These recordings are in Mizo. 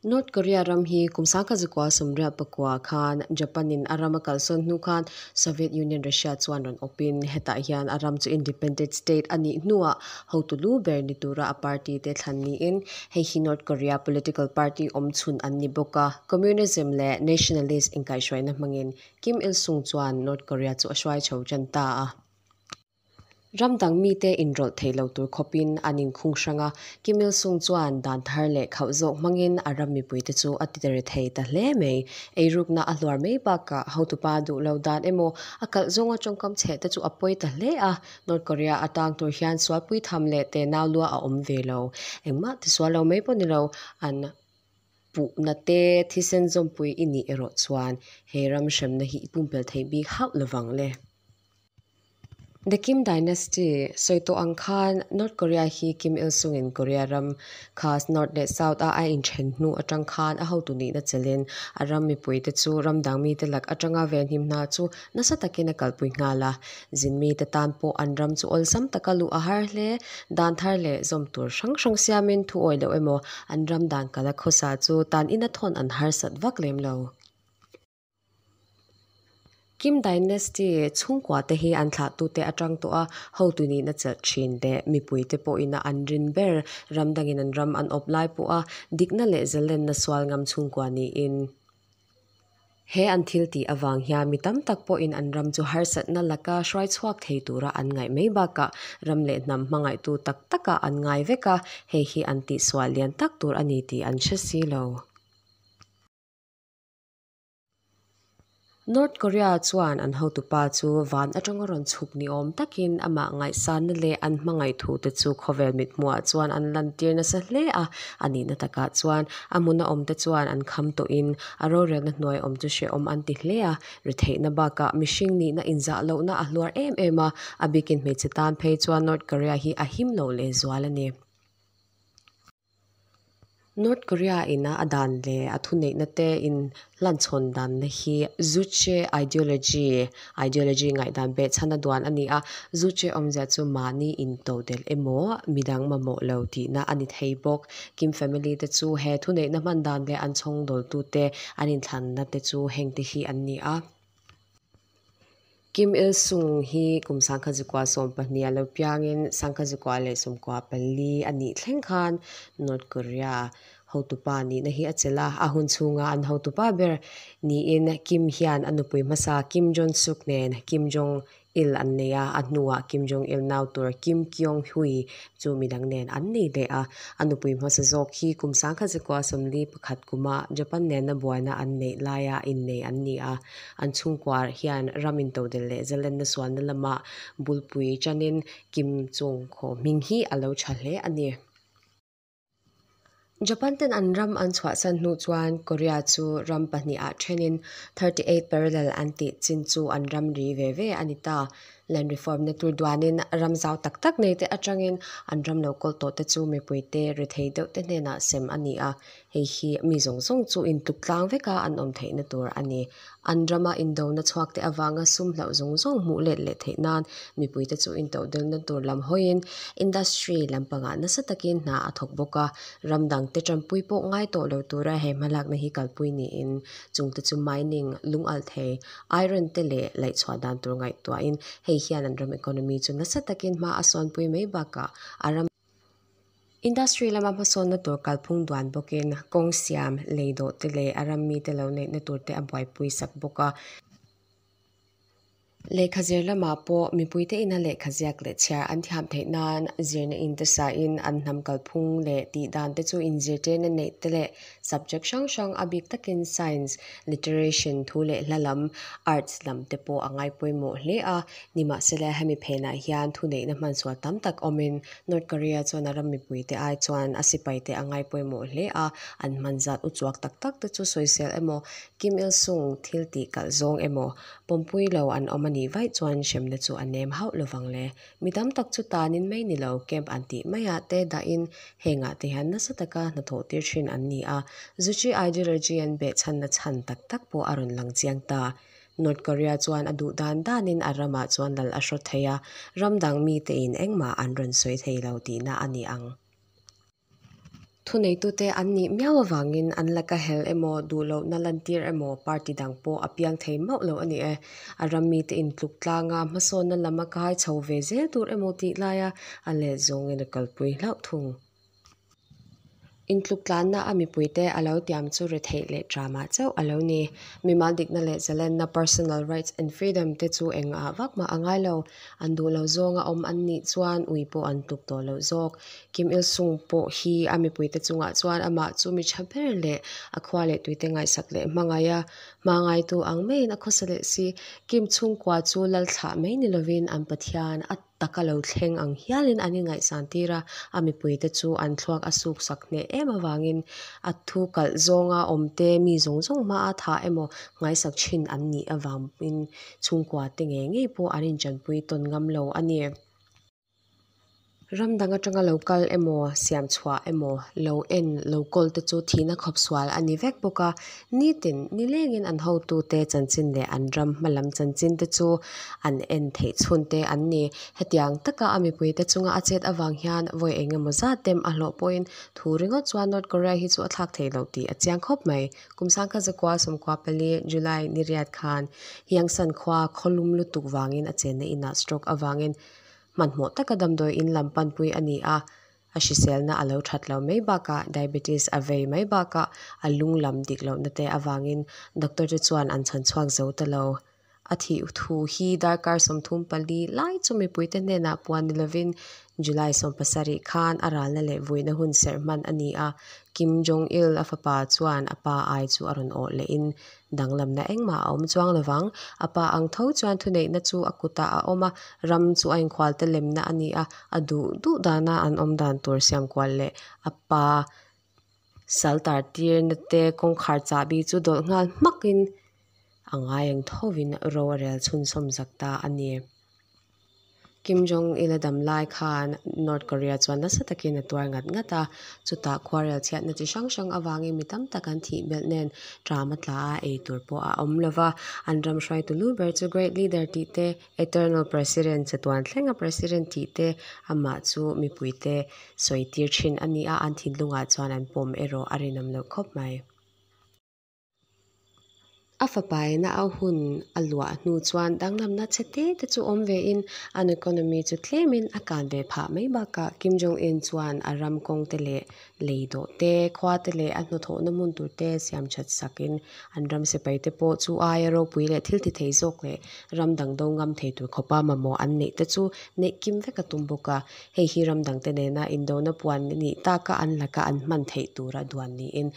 North Korea ram hi kum 1989 khan Japan in a ram a kalsawn hnu khan Soviet Union Russia chuan rawn awpin hetah hian a ram chu independent state a nih hnuah hotu lu ber ni tura a party te thlan niin hei hi North Korea political party awm chhun an ni bawk a, communism leh nationalist inkaihhruaina hmangin Kim Il Sung chuan North Korea chu a hruai chho tan ta a. Ram dang mite inrawlh thei lo tur khawpin an inkhung hrang a, Kim Il Sung chuan dan thar leh khauh zawk hmangin a ram mipuite chu a ti rethei ta hle mai. Eirukna a hluar mai bakah hotupa duh lo dan emaw a kalh zawnga tawngkam chheh te chu a pawi ta hle a, North Korea atang tur hian sualpui tham leh tenau lua a awm ve lo. Engmah tisual lo mai pawh ni lo, an puhna te thisen zawmpui i nih erawh chuan he ram hremna hi i pumpelh theih bik hauh lovang le. The Kim Dynasty sawi tawh ang khan North Korea hi Kim Il Sung in Korea ram kha North leh South a a inthen hnu atang khan a hotu nihna chelin a ram mipuite chu ram dang mite lak atanga venhim hna chu nasa takin a kalpui nghal a. Zin mite tan pawh an ram chu awlsam taka luh a har hle. Dan thar leh zawm tur hrang hrang siamin thu awih loh emaw an ram dan kala khawsa chu tan ina thawn an harsat vak lem lo. Kim Dynasty chhungkua te hi an thlahtute atang tawh a, hotu nihna chelh thin leh mipuite pawhina an rin ber ram dangin an ram an awp lai pawh a, dikna leh zalenna sual ngam chhungkua niin he an thil tih avang hian mi tam tak pawhin an ram chu harsatna laka hruai chhuak thei tura an ngaih mai bakah ram leh hnam hmangaihtu tak takah an ngai vek a, hei hi an tihsual lian tak tur a ni tih an hre si lo. North Korea chuan an hotupa chu van atanga rawn chhuk ni awm takin amah ngaihsanna leh an hmangaih thu te chu khawvel mithmuhah chuan an lantir nasa hle a, a nihna takah chuan a hmuna awm te chuan an kham tawhin a rorelna hnuai awm chu hrehawm an ti hle a, retheihna bakah mihring nihna inzah lohna a hluar em em a, a bikin hmeichhe tan phei chuan North Korea hi a him loh lehzual a ni. North Korea ina a dan leh a thuneihna te in hlanchhawn danna hi Juche ideology, ideology ngaihdan behchhan a duan a ni a. Juche awmzia chu mahni intodelh emaw midang mamawh lo tihna a ni thei bawk. Kim family te chu he thuneihna hman dan leh an chhawngdawltute an inthlanna te chu heng te hi an ni a. Kim Il Sung hi kum 1912 a lo piangin 1994 a nih thleng khan North Korea hotupa nihna hi a chelh a, a hun chhunga an hotupa ber niin Kim hian a nupui hmasa Kim Jong Suk nen Kim Jong Il an nei a, a hnuah Kim Jong Il nau tur Kim Kyong Hui chu midang nen an nei leh a. A nupui hmasa zawk hi kum 1941 kuma Japan nena buaina an neih laia innei an ni a. An chhungkua hian ram intodelh leh zalenna sualna lama bulpui chanin Kim Chung khaw hming hi a lo tha hle a ni. Japan ten an ram an chhuahsan hnu chuan Korea chu ram pahnih ah thenin 38 parallel an tih chin chu an ram ri ve ve a ni ta. Land reform na tur duanin ram zau tak tak nei te atangin an ram lo kawl tawh te chu mipui te rethei deuh te hnenah sem a ni a. Hei hi mi zawng zawng chu intluk tlang veka an awm theihna tur a ni. An rama indona chhuak te avanga sum hlauh zawng zawng hmuh let leh theih nan mipuite chu intodelhna tur lam hawiin industry lampangah nasa takin hna a thawk bawk a. Ram dang te tanpui pawh ngai tawh lo tura he hmalakna hi kalpui niin chungte chu mining, lungalh thei, iron te leh laihchhuah dan tur ngaihtuahin hei hian an ram economy chu nasa takin hma a sawnpui mai bakah a ram Industry lama hmasawnna tur kalphung duan bawkin kawng siam, lei dawh te leh a ram mite lo neihna tur te a buaipui sak bawk a. Lehkha zir lamah pawh mipuite ina lehkha ziak leh chhiar an thiam theih nan zirna in te sain an hnam kalphung leh tih dan te chu inzirtirna neih te leh subject hrang hrang a bik takin science, literation thu leh hla lam, arts lam te pawh a ngai pawimawh hle a. Nimahsela hemi phenah hian thuneihna hmansual tam tak awmin North Korea chuan a ram mipuite ai chuan a sipaite a ngai pawimawh hle a, an hman zat uchuak tak tak te chu sawisel emaw, Kim Il Sung thil tih kalh zawng emaw, pawmpui lo an awm a nih vaih chuan hremna chu a nem hauh lovang le. Mi tam tak chu tanin mai ni lo camp an tih maiah te dahin hengah te hian nasa taka hnathawh tir thin an ni a, Juche ideology an behchhanna chhan tak tak pawh a rawn lang chiang ta. North Korea chuan a duh dan danin a ramah chuan lal a hrawt thei a, ram dang mite in engmah an rawn sawi thei lo tihna a ni ang. Thuneitute an nih miau avangin an laka hel emaw, duh lohna lantir emaw party dang pawh a piang thei mauh lo a ni e. A ram mite intluk tlanga hmasawnna lam a kai chho ve zel tur emaw tih laia a let zawngin a kalpui hlauh thung. Intluk tlanna a mipuite a lo tiam chu retheih leh tramah chauh a lo ni. Mimal dikna leh zalenna, personal rights and freedom, te chu engah vak mah a ngai lo. An duh lo zawnga awm an nih chuan ui pawh an tluk tawh loh zawk. Kim Il Sung pawh hi a mipuite chungah chuan amah chu mi tha ber leh a khua leh tuite ngaihsak leh hmangaih a, hma ngaitu ang maiin a khawsa leh si. Kim chhungkua chu lal thlah mai ni lovin an Pathian a taka lo thleng ang hialin an inngaihsan tir a, a mipuite chu an thluak a suksak hneh em avangin a thu kalh zawnga awmte mi zawng zawng hmaa thah emaw ngaisak thin an nih avangin chhungkua te ngei ngei pawh an inchanpui tawn ngam lo a ni. Ram dang atanga lo kal emaw, siam chhuah emaw, lo en, lo kawl te chu thihna khawp sual a ni vek bawk a. Nitin, nilengin an hotute chanchin leh an ram hmalam chanchin te chu an en theih chhun te an ni. Hetiang taka a mipuite chunga a chet avang hian vawi eng emaw zat dem a hlawh pawhin thu ringawt chuan North Korea hi chu a thlak thei lo tih a chiang khawp mai. Kum sangkhat zakua sawmkua pali, July, ni riat khan Yangsan khua khawlum lutuk vangin a chenna inah stroke avangin Hmanhmawh taka damdawi in lam panpui a ni a, a hriselna a lo that lo mai bakah diabetes a vei mai bakah a lung lam dik lohna te avangin doctor te chuan an chhan chhuak zo ta lo. A thih thu hi darkar 34 lai chu mipuite hnenah puan ni lovin July 17 khan a ralna leh vuina hun serh hman a ni a, Kim Jong Il a fapa chuan a pa ai chu a rawn awh lehin Danglamna engmah a awm chuang lovang. A pa ang tho chuan thuneihna chu a kutah a awm a, ram chu a inkhualte lemna a ni a, a duh duh dana an awm dan tur siam kual leh a pa sal tar tirna te kawngkhar chahbi chu dawlh nghal hmakin a ngai ang thovin ro a rel chhunchawm zak ta a ni. Kim Jong Il a dam lai khan North Korea chuan nasa takin a tuar ngat ngat a, chutah khuarel chhiatna chi hrang hrang avangin mi tam tak an thih belh nen tram a tla a, ei tur pawh a awm lo va. An ram hruaitu lu ber chu Great Leader tih te, Eternal President, chatuan thlenga President tih te, amah chu mipuite sawi tir thin a ni a, an thinlungah chuan an pawm erawh a rinawm loh khawp mai. A fapaina a hun a luah hnu chuan danglamna chhe te te chu awm vein an economy chu tlemin a kan ve phah mai bakah Kim Jong Un chuan a ram kawng te leh lei dawh te, khua te leh a hnawthawhna hmun tur te siam that sakin an ram sipai te pawh chu aia ropui leh thil ti thei zawk leh ram dang do ngam thei tur khawpa mamawh an neih te chu neih kim vek a tum bawk a. Hei hi ram dangte nena indona puan nih taka an laka an hman theih tura duan niin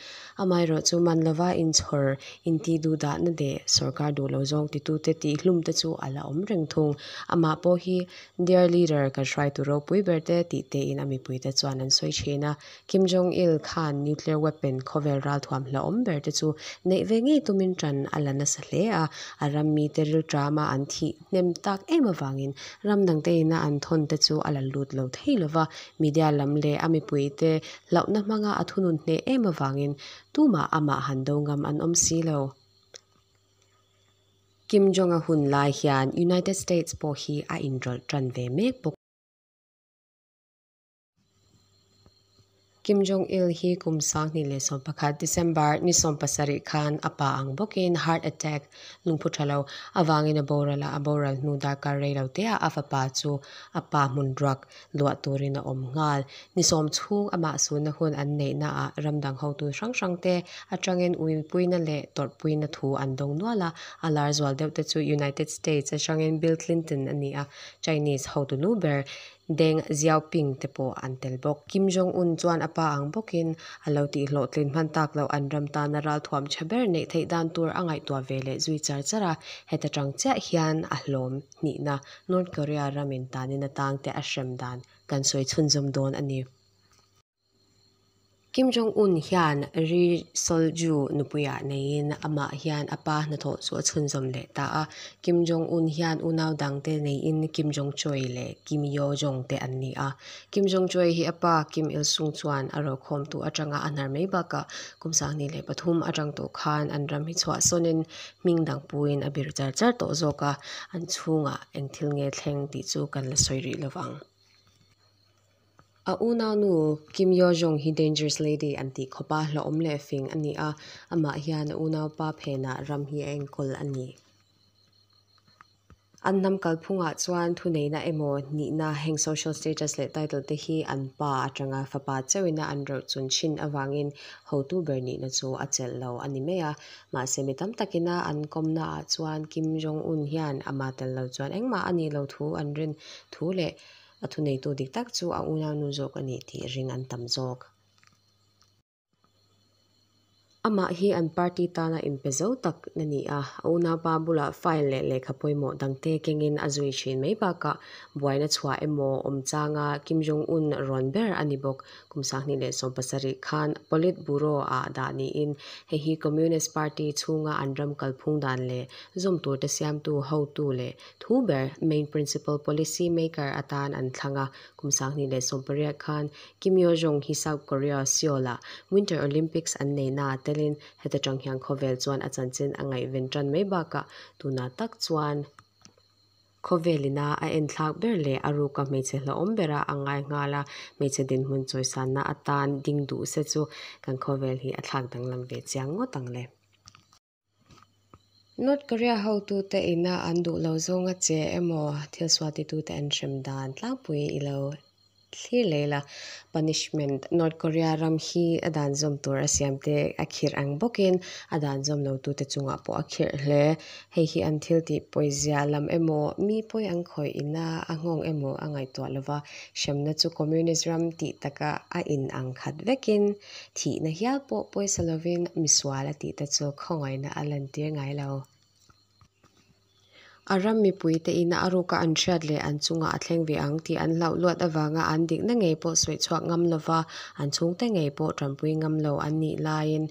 amaherawh chu man lova inchhawr intih duhdahna leh sorkar duh lo zawng titute tih hlum te chu a la awm reng thung. Amah pawh hi Dear Leader kan hruaitu ropui ber te tih tein a mipuite chuan an sawi thin a. Kim Jong Il khan nuclear weapon khawvel ralthuam hlauhawm ber te chu neih ve ngei tumin tan a la nasa hle a, a ram mite rilṭama an thih hnem tak em avangin ram dangte ina an thawn te chu a la lut lo thei lo va, media lam leh a mipuite hlauhna hmanga a thunun hneh em avangin tumah amah han do ngam an awm si lo. Kim Jong-a hun lai hian United States pawh hi a inrawlh tan ve mek bawk. Kim Jong Il hi kum 2011 December ni 17 khan a pa ang bawkin heart attack, lungphu tha lo, avangin a boral a, a boral hnu darkar rei lo te ah a fapa chu a pa hmun ruak luah turin a awm nghal. Ni sawm chhung amah sunna hun an neihna ah ram dang hotu hrang hrang te atangin uipuina leh tawrhpuina thu an dawng nual a, a lar zual deuh te chu United States atangin Bill Clinton a ni a, Chinese hotu lu ber Deng Xiaoping te pawh an tel bawk. Kim Jong Un chuan a pa ang bawkin a lo tih hlawhtlin hman tak loh an ram tana ralthuam tha ber neih theih dan tur a ngaihtuah ve leh zui char char a, heta tang chiah hian a hlawm hnihna North Korea ramin tanin atang te a hrem dan kan sawi chhunzawm dawn a ni. Kim Jong Un hian Ri Sol Ju nupuiah neiin amah hian a pa hnathawh chu a chhunzawm leh ta a. Kim Jong Un hian unau dangte neiin Kim Jong Choi leh Kim Yo Jong te an ni a. Kim Jong Choi hi a pa Kim Il Sung chuan a rokhawmtu atanga a hnar mai bakah kum 2003 atang tawh khan an ram hi chhuahsawnin hming dang puiin a bir char char tawh zawk a, an chhungah eng thil nge thleng tih chu kan la sawi rih lovang. A unaunu Kim Yo Jong hi Dangerous Lady an tih khawpa hlauhawm leh fing a ni a, amah hian a unaupa phenah ram hi a enkawl a ni. An hnam kalphungah chuan thuneihna emaw nihna heng social status leh title te hi an pa atanga fapa chauhina an roh chun thin avangin hotu ber nihna chu a chelh lo a ni mai a. Mahse mi tam takina an kawmnaah chuan Kim Jong Un hian ama tel lo chuan engmah a nih lo thu an rin thu leh a thuneitu dik tak chu a unaunu zawk a nih tih ring an tam zawk. Amah hi an party tana inpe zo tak na ni a, a unaupa bulah file leh lehkha pawimawh dangte kengin a zui thin mai bakah buaina chhuah emaw awm changa Kim Jong Un rawn ber a ni bawk. Kum 2017 khan Politburo ah dah niin hei hi Communist Party chhunga an ram kalphung dan leh zawm turte siamtu hotu leh thu ber main principal policy maker atan an thlang a. Kum 2018 khan Kim Yo Jong hi South Korea Seoul ah Winter Olympics an neihna ah telin heta tang hian khawvel chuan a chanchin a ngaihven tan mai bakah tunah tak chuan khawvel ina a enthlak ber leh a ruka hmeichhe hlauhawm bera a ngai nghal a, hmeichhe dinhmun chawisanna atan ding duh se chu kan khawvel hi a thlak danglam ve chiang ngawt ang le. North Korea hotute ina an duh lo zawnga che emaw thil sual titute an hrem dan tlangpui i lo thlir leh la. Punishment, North Korea ram hi a dan zawm tur a siam te a khirh ang bawkin a dan zawm lo tute chungah pawh a khirh hle. Hei hi an thil tih pawizia lam emaw mi pawi an khawih ina a nghawng emaw a ngaihtuah lova hremna chu Communist ram tih taka a in ang khat vekin Thihna hial pawh pawisa lovin misual a tih te chu khawngaihna a lantir ngai lo. A ram mipuite ina a ruka an hriat leh an chungah a thleng ve ang tih an hlauh luat avanga an dikna ngei pawh sawi chhuak ngam lova an chhungte ngei pawh tanpui ngam lo an nih laiin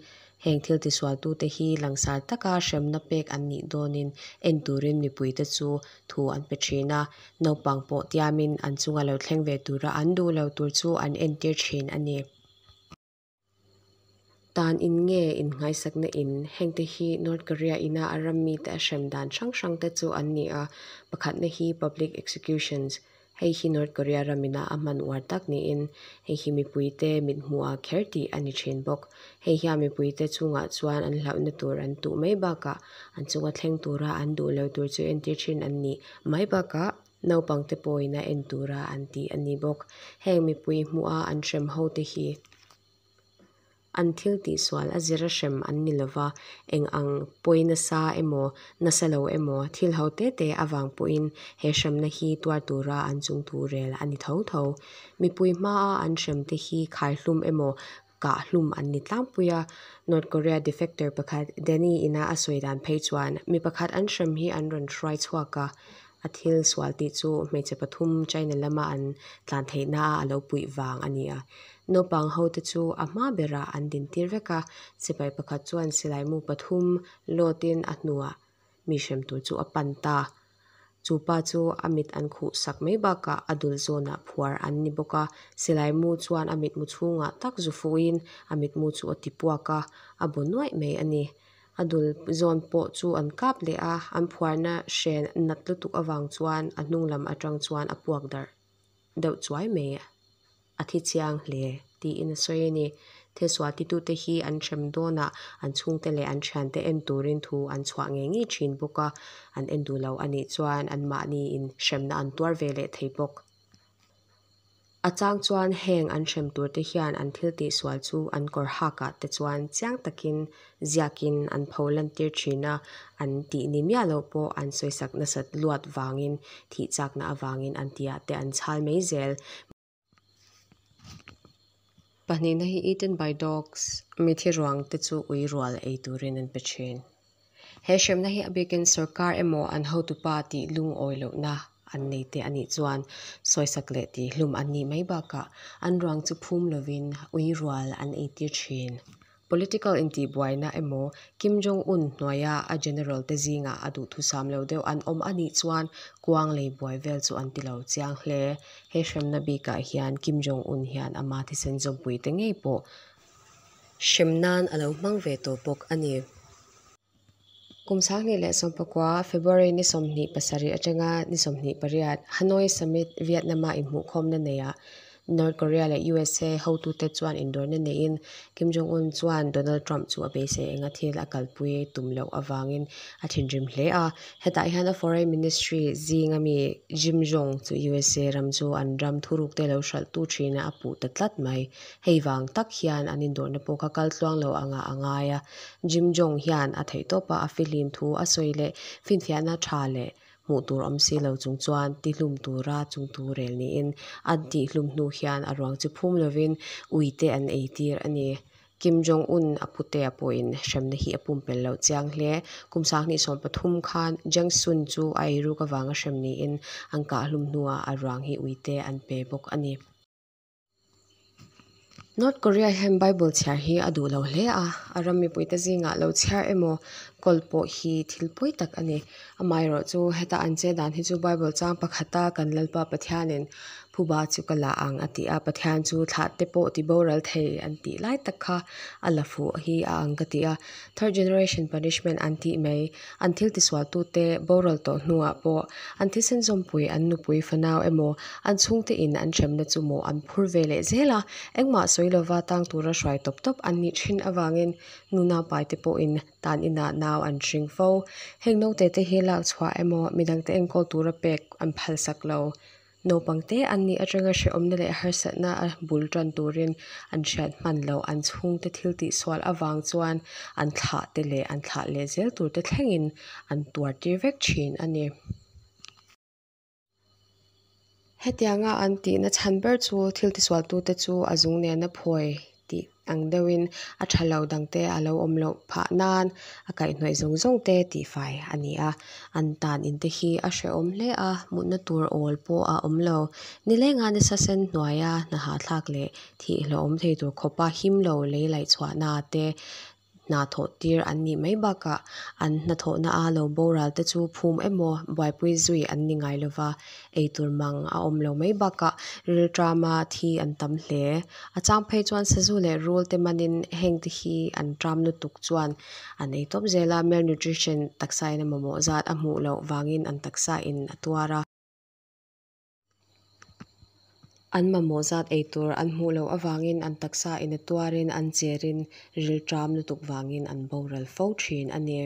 heng thil tisualtute hi langsar taka hremna pek an nih dawnin en turin mipuite chu thu an pe thin a, naupang pawh tiamin an chunga lo thleng ve tura an duh lo tur chu an entir thin a ni. Tan in nge innghaisakna in hengte hi North Korea ina a ram mite a hrem dan hrang hrang te chu an ni a, pakhatna hi public executions, hei hi North Korea ram ina a hman uar tak niin hei hi mipuite mithmuha kher tih a ni thin bawk. Hei hian mipuite chungah chuan an hlauhna tur an tuh mai bakah an chunga thleng tura an duh lo tur chu entir thin an nih mai bakah, Naupangte pawhin a en tura an tih a ni bawk. Heng mipui hmuha an hrem hote hi an thil tihsual a zira hrem an ni lova, eng ang pawi nasa emaw, nasa lo emaw, thil ho te te avang pawhin he hremna hi tuar tura an chungthu rel a ni tho tho. Mipui hmaa an hremte hi khaihlum emaw, kah hlum an ni tlangpui a. North Korea defector pakhat Danny ina a sawi dan phei chuan mi pakhat an hrem hi an rawn hruai chhuak a, a thil sual tih chu hmeichhe pathum China lama an tlan theihna a a lo puih vang a ni a. Naupang hote chu a hma berah an dintir vek a, sipai pakhat chuan silai mu pathum lawtin a hnuah mi hrem tur chu a pan ta. Chu pa chu a mit an khuh sak mai bakah a dul zawnah phuar an ni bawk a, silai mu chuan a mitmu chhungah tak zu fuhin a mitmu chu a ti puak a, a bu nuaih mai a ni. A dul zawn pawh chu an kap leh a, an phuarna hren nat lutuk avang chuan a hnung lam atang chuan a puak darh deuh chuai mai a thi chiang hle tiin a sawi a ni. Thil sual titute hi an hrem dawnah an chhungte leh an thiante en turin thu an chhuah ngei ngei thin bawk a, an en duh lo a nih chuan anmahniin hremna an tuar ve leh thei bawk. A chang chuan heng an hrem turte hian an thil tihsual chu an kawr hakah te chuan chiang takin ziakin an pho lantir thin a, an tih ni miah loh pawh an sawisak nasat luat vangin thih chakna avangin an tihah te an chhal mai zel. Pahnihna hi Eaten by Dogs, mithi ruang te chu ui rual ei turin an pe thin. He hremna hi a bikin sorkar emaw an hotupa tih lungawi lohna an nei te a nih chuan sawisak leh tih hlum an nih mai bakah an ruang chu phum lovin ui rual an eitir thin. Political intihbuaina emaw Kim Jong Un hnuaia a general te zingah a duhthusam lo deuh an awm a nih chuan kuang lei buai vel chu an ti lo chiang hle. He hremna bikah hian Kim Jong Un hian ama thisen zawmpui te ngei pawh hrem nan a lo hmang ve tawh bawk a ni. Kum 2019 February ni 27 atanga ni 28 Hanoi Summit Vietnam-a inhmuhkhawmna neiah North Korea leh USA hotute chuan indawrna neiin Kim Jong Un chuan Donald Trump chu a beisei enga thil a kalpui tum loh avangin a thinrim hle a. Hetah hian a Foreign Ministry zinga mi Jim Jong chu USA ram chu an ram thurukte lo hralhtu thina a puh ta tlat mai. Hei vang tak hian an indawrna pawh kha kal tluang lo anga a ngai a. Jim Jong hian a theihtawpa a fihlim thu a sawi leh finfiahna tha leh hmuh tur awm si lo chung chuan tihlum tura chungtu rel niin an tihhlum hnu hian a ruang chu phum lovin uite an ei tir a ni. Kim Jong Un a putea pawhin hremna hi a pumpelh loh chiang hle. Kum 2013 khan Jang Sun chu a eiruk avanga hrem niin an kahhlum hnuah a ruang hi uite an pe bawk a ni. North Korea hian Bible chhiar hi a duh lo hle a, a ram mipuite zingah lo chhiar emaw kawl pawh hi thil pawi tak a ni. Amaherawhchu heta an che dan hi chu Bible chang pakhata kan Lalpa Pathianin phuba chu ka la ang a ti a, Pathian chu thlah te pawh ti boral thei an tih lai tak kha a la fuh hi a ang ka ti a. Third generation punishment an tih mai, an thil tisualtute boral tawh hnuah pawh an thisen zawmpui an nupui fanau emaw an chhungte in an hremna chu maw an phur ve leh zel a, engmah sawi lova tang tura hruai tawp tawp an nih thin avangin nu naupaite pawhin tan inah nau an hring fo. Heng naute te hi lak chhuah emaw midangte enkawl tura pek an phalsak lo. Naupangte an nih atanga hrehawmna leh harsatna a bul tan turin an hriat hman loh an chhungte thil tihsual avang chuan an thlah te leh an thlah leh zel tur te thlengin an tuar tir vek thin a ni. Hetianga an tihna chhan ber chu thil tisualtute chu a zung nena phawi tih ang deuhin a tha lo dangte a lo awm loh phah nan a kaihhnawih zawng zawng te tihfai a ni a. An tan in te hi a hrehawm hle a, mutna tur awl pawh a awm lo. Nilenga nasa sen hnuaia hna hahthlak leh thih hlauhawm thei tur khawpa him lo lei laih chhuahna te hna thawh tir an nih mai bakah an hnathawhna a lo boral te chu phum emaw buaipui zui an ni ngai lova, eitur mang a awm lo mai bakah rilṭama thi an tam hle. A chang phei chuan sazu leh rul te manin heng te hi an ṭam lutuk chuan an ei tawp zel a, malnutrition taksa in a mamawh zat a hmuh loh vangin an taksa in a tuar a. An mamawh zat eitur an hmuh loh avangin an taksa in a tuarin an cherin rilṭam lutuk vangin an boral fo thin a ni.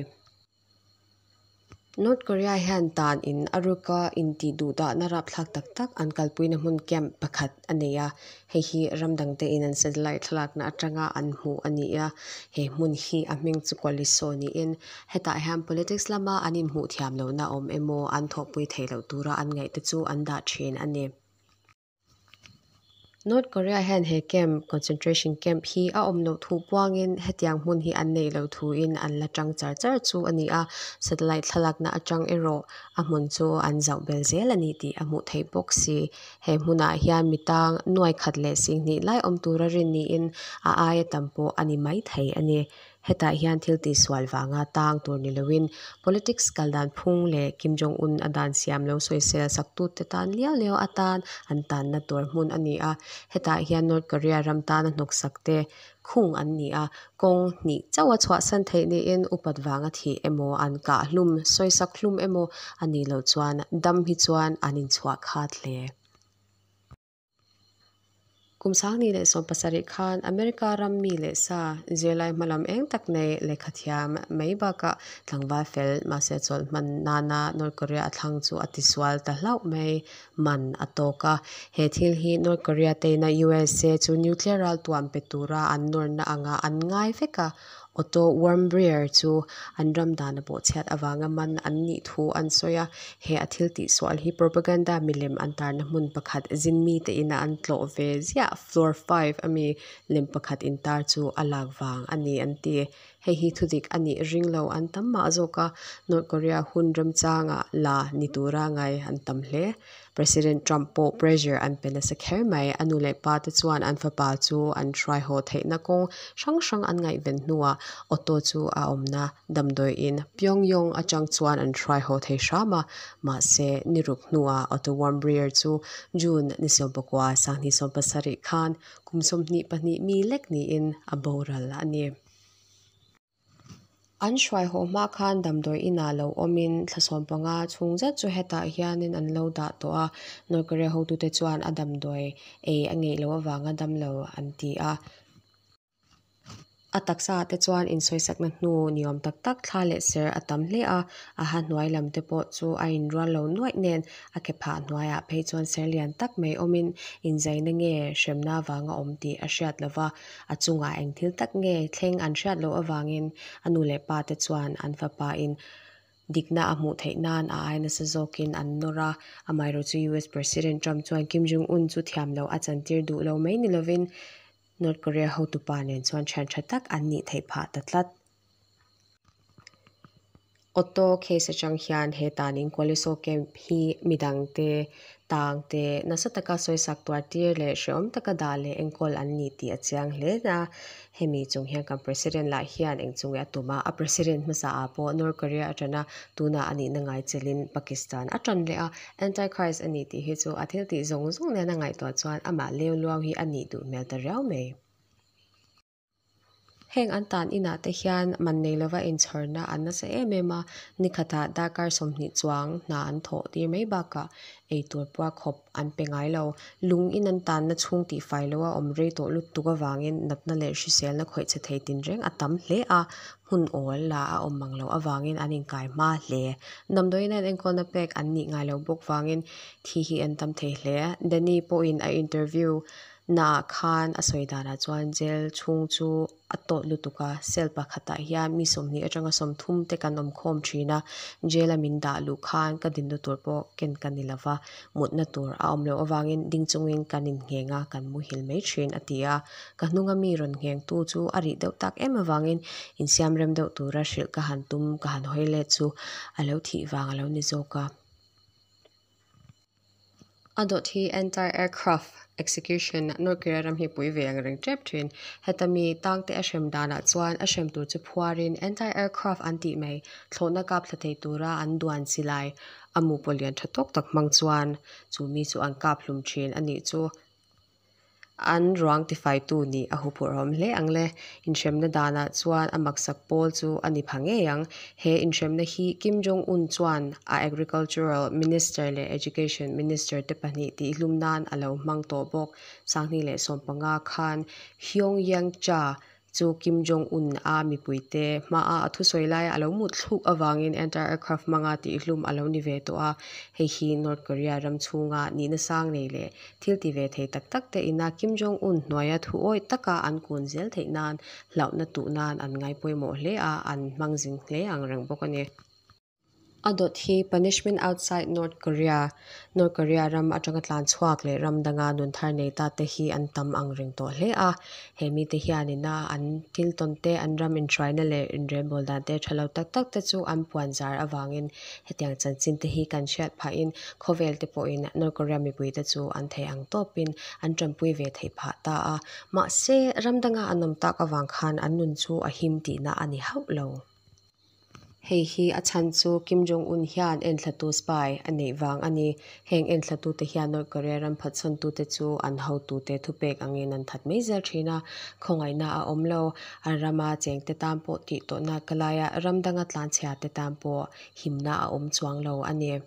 North Korea hian tan in a ruka intih duhdahna rapthlak tak tak an kalpuina hmun camp pakhat a nei a, hei hi ram dangte in an satellite thlalakna atanga an hmuh a ni a, he hmun hi a hming chu Kwaliso niin hetah hian politics lama an inhmuh thiam lohna awm emaw an thawhpui theih loh tura an ngaih te chu an dah thin a ni. North Korea hian he camp, concentration camp, hi a awm loh thu puangin hetiang hmun hi an neih loh thuin an la tang char char chu a ni a, satellite thlalakna atang erawh a hmun chu an zauh bel zel a ni tih a hmuh theih bawk si. He hmunah hian mi tang nuai khat leh singhnih lai awm tura rin niin a aia tam pawh a ni maithei a ni. Hetah hian thil tihsual vanga tang tur ni loin politics kal dan phung leh Kim Jong Un a dan siam lo sawisel saktute tan liau liau atan an tanna tur hmun a ni a. Hetah hian North Korea ram tana hnawksak te khung an ni a, kawng hnih chauh a chhuahsan theih niin upat vanga thih emaw an kah hlum, sawisak hlum emaw a nih loh chuan dam hi chuan an inchhuah khat hle. Kum 2017 khan America ram mi leh sa zirlai hmalam eng tak nei lehkhathiam mai bakah tlangval fel mahse chawlh hman nana North Korea a thlang chu a tisual ta hlauh mai man a tawk a. He thil hi North Korea teina USA chu nuclear raltuam pe tura an nawrna anga an ngai vek a, Otto Warmbier chu an ram dana bawhchhiat avanga man an nih thu an sawi a, he a thil tihsual hi propaganda milem an tarna hmun pakhat zinmi te ina an tlawh ve ziah floor 5 ami lem pakhat intar chu a lak vang a ni an ti. Hei hi thudik a nih ring lo an tam mah zawk a, North Korea hun remchanga la ni tura ngai an tam hle. President Trump pawh pressure an pe nasa kher mai. A nu leh pa te chuan an fapa chu an hruaihaw theihna kawng hrang hrang an ngaihven hnuah Otto chu a awmna damdawiin Pyongyang atang chuan an hruaihaw thei hram a, mahse ni ruk hnuah Otto Warmbier chu June ni 19, 2017 khan kum 22 mi lek niin a boral a ni. An hruai haw hma khan damdawi inah lo awmin thla 15 chhung zet chu hetah hianin an lo dah tawh a, North Korea hotute chuan a damdawi ei a ngeih loh avanga damlo an ti a. A taksa ah te chuan insawisakna hnu ni awm tak tak thla leh ser a tam hle a, a ha hnuai lam te pawh chu a inrual lo nuaih nen a ke phah hnuaiah phei chuan ser lian tak mai awmin inzaina nge hremna vanga awm tih a hriat lo va, a chungah eng thil tak nge thleng an hriat loh avangin a nu leh pa te chuan an fapa in dikna a hmuh theih nan a ai nasa zawkin an nawr a, amaherawhchu US President Trump chuan Kim Jong Un chu thiam loh a chantir duh lo mai ni lovin North Korea hotupa nen chuan thian tha tak an nih theih phah ta tlat. Auto case atang hian he tanin Kwaliso camp hi midangte tangte nasa taka sawisak tuar tir leh hrehawm taka dah leh enkawl an ni tih a chiang hle a. Hemi chung hian kan president lah hian eng chunge a tum a, a president hmasa ah pawh North Korea atana tunah a nihna ngai chelin Pakistan a tan leh a, Antichrist a ni tih hi chu a thil tih zawng zawng nen a ngaihtuah chuan amah leu luau hi a nih duh hmel ta riau mai. Heng an tan inah te hian man nei lova inchhawrna an nasa em em a, nikhatah darkar 20 chuang hna an thawh tir mai bakah eitur puar khawp an pe ngai lo. Lung in an tanna chhung tih fai lo a awm rei tawh lutuk avangin natna leh hriselna khawih che thei tinreng a tam hle a, hmun awl la a awm mang loh avangin an inkai hma hle. Damdawiin an enkawlna pek an nih ngai lo bawk vangin thi hi an tam thei hle. Danny pawhin a interview naah khan a sawi danah chuan jail chhung chu a tawt lutuk a, cell pakhatah hian mi 20 atanga 30 te kan awm khawm thin a, jail a min dah luh khan ka dinna tur pawh ken ka ni lova, mutna tur a awm loh avangin ding chungin kan inngheng a, kan muhil mai thin a ti a. Ka hnunga mi rawn nghengtu chu a rih deuh tak em avangin insiam rem deuh tura hrilh ka han tum ka han hawi let chu a lo thih vang a lo ni zawk a. A dawt hi anti-aircraft execution North Korea ram hi pui ve ang reng tep thin. Heta mi tangte a hrem danah chuan a hrem tur chu phuarin anti-aircraft an tih mai thlawhna kap thla thei tura an duan silai a mu pawh lian tha tawk tak hmang chuan chu mi chu an kap hlum thin a nih chu. An ruang tifaitu nih a huphurhawm hle ang le. Inhremna danah chuan a maksak pawl chu a ni pha ngei ang. He inhremna hi Kim Jong Un chuan a Agricultural Minister leh Education Minister te pahnih tihhlum nan a lo hmang tawh bawk. 2015 khan Hyong Yang Cha chu Kim Jong Un a mipuite hmaa a thusawi laia a lo mut thluk avangin anti-aircraft hmanga tihhlum a lo ni ve tawh a. Hei hi North Korea ram chhunga nihna sang nei leh thil ti ve thei tak tak te ina Kim Jong Un hnuaia thu awih taka an kun zel theih nan hlauhna tuh nan an ngai pawimawh hle a, an hmang zing hle ang reng bawk a ni. A dawt hi Punishment Outside North Korea, North Korea ram atanga tlan chhuak leh ram danga nun thar nei ta te hi an tam ang reng tawh hle a. He mite hianina an thil tawn te, an ram inhruaina leh inrelbawl dan te tha lo tak tak te chu an puan zar avangin hetiang chanchin te hi kan hriat phahin khawvel te pawhin North Korea mipui te chu an thei ang tawpin an tanpui ve theih phah ta a. Mahse, ram danga an awm tak avang khan an nun chu a him tihna a ni hauh lo. Hei hi a chhan chu Kim Jong Un hian enthlatu spy a neih vang a ni. Heng enthlatute hian North Korea ram phatchhawntute chu an hotute thupek angin an that mai zel thin a, khawngaihna a awm lo. An rama chengte tan pawh tih tawhna ka laia ram danga tlanchhia te tan pawh himna a awm chuang lo a ni.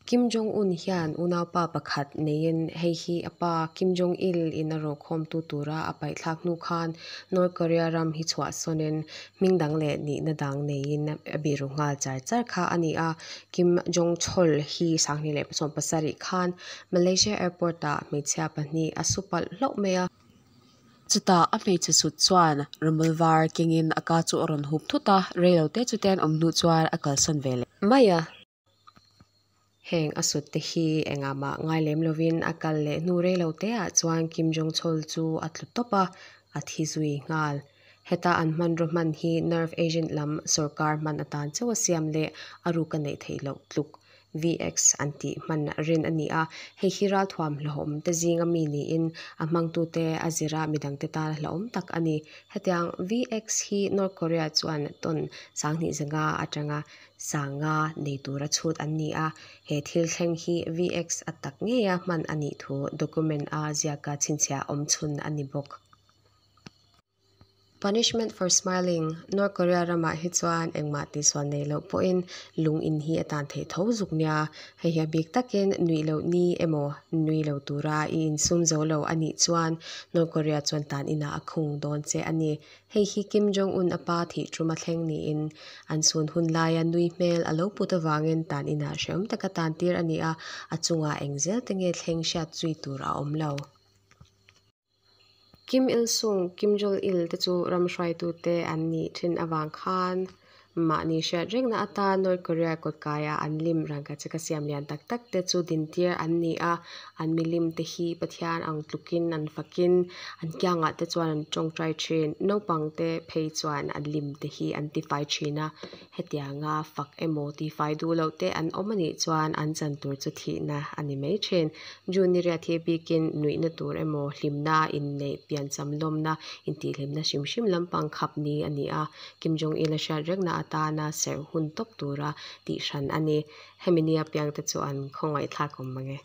Kim Jong Un hian unaupa pakhat neiin hei hi a pa Kim Jong Il in a rawhkhawmtu tura a paihthlak hnu khan North Korea ram hi chhuahsawnin hming dang leh nihna dang neiin a biru nghal char char kha a ni a. Kim Jong Chol hi 2017 khan Malaysia airport ah hmeichhia pahnih a su palh hlauh mai a. Chutah a hmeichhe sut chuan rawmawl var kengin a ka chu a rawn hup thut a, reilote chute an awm hnu chuan a kalsawn ve leh mai a. Heng a sut te hi engah mah ngai lem lovin a kal leh hnu reilote ah chuan Kim Jong Chol chu a tlu tawp a, a thi zui nghal. Heta an hmanraw hman hi nerve agent lam sawrkar hman atan chauh a siam leh a ruk a neih theih loh tluk VX an tih hman rin a ni a, hei hi ralthuam hlauhawm te zinga mi niin a hmangtute a zira midangte tan hlauhawm tak a ni. Hetiang VX hi North Korea chuan tawn 2500 atanga 5000 nei tura chhut an ni a, he thil thleng hi VX a tak ngeia hman a nih thu document a ziaka chhinchhiah awm chhun a ni bawk. Punishment for smiling, North Korea ramah hi chuan engmah tihsual nei loh pawhin lung in hi a tan theih tho zuk nia. Hei hi a bik takin nuih loh ni emaw nui lo tura i insum zo lo a nih chuan North Korea chuan tan inah a khung dawn che a ni. Hei hi Kim Jong Un a pa thih ṭuma thleng niin an sun hun laia nui hmel a lo put avangin tan inah hrehawm taka tan tir a ni a, a chungah eng zel te nge thleng hriat zui tur a awm lo. Kim Il Sung, Kim Jong Il te chu ram hruaitute an nih thin avang khan mahni hriat rengna atan North Korea kawtkaia an lim rangkachak a siam lian tak tak te chu dintir an ni a, an milim te hi Pathian ang tlukin an fakin an kiangah te chuan an tawngtai thin. Naupang te phei chuan an lim te hi an tifai thin a, hetianga fak emaw tifai duh loh te an awm anih chuan an chan tur chu thihna a ni mai thin. June ni riat hi bikin nuihna tur emaw hlimna inneih piancham lawmna intihhlimna hrim hrim lampang khap ni a ni a, Kim Jong Il a hriat rekna atana serh hun tawp tura tih hran a ni. Hemi nia piangte chu an khawngaihthlak awm mange.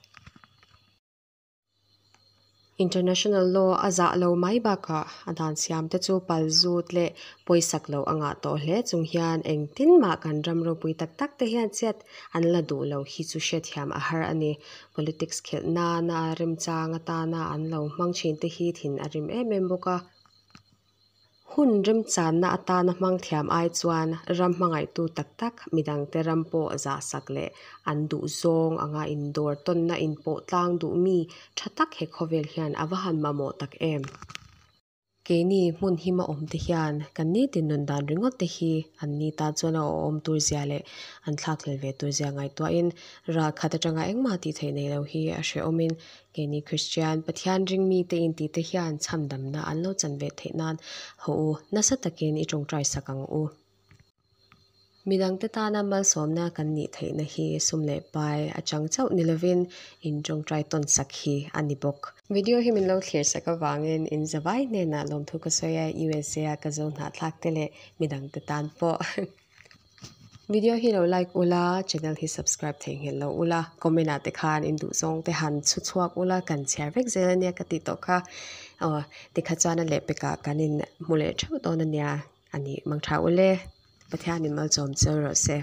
International law a zah lo mai bakah a dan siam te chu pal zut leh pawisak lo a ngah tawh hle chung hian engtin mah kan ram ropui tak tak te hian chet an la duh lo hi chu hrethiam a har a ni. Politics khelh nana remchang atana an lo hmang thin te hi thin a rim em em bawk a. Hun remchanna atana hmang thiam ai chuan ram hmangaihtu tak tak midangte ram pawh zahsak leh an duh zawng anga indawr tawnna inpawh tlang duh mi tha tak he khawvel hian a va han mamawh tak em. Keini hmun hima awm te hian kan nitin nun dan ringawt te hi an ni tan chuan a awhawm tur zia leh an thlakhlel ve tur zia ngaihtuahin ral khat atanga engmah tih theih nei lo hi a hrehawmin Keini Kristian, Pathian ring mite intih te hian chhamdamna an lo chan ve theih nan haw u, nasa takin i tawngtai sak ang u. Midangte tana malsawmna kan nih theihna hi sum leh pai atang chauh ni lovin in tawngtai tawn sak hi a ni bawk. Video hi min lo thlir sak avangin in zavai hnenah lawmthu ka sawi a, USA a ka zo hnahthlak te leh midangte tan pawh. Video hi lo like ula, channel hi subscribe theihnghilh lo ula, comment ah te khan in duh zawng te han chhu chhuak ula kan chhiar vek zel ania ka tih tawh kha. Aw tikha chuan a lehpekah kan in hmu leh theuh dawn ania a nih mang tha ule. Pathianin malchawm cheu rawh se.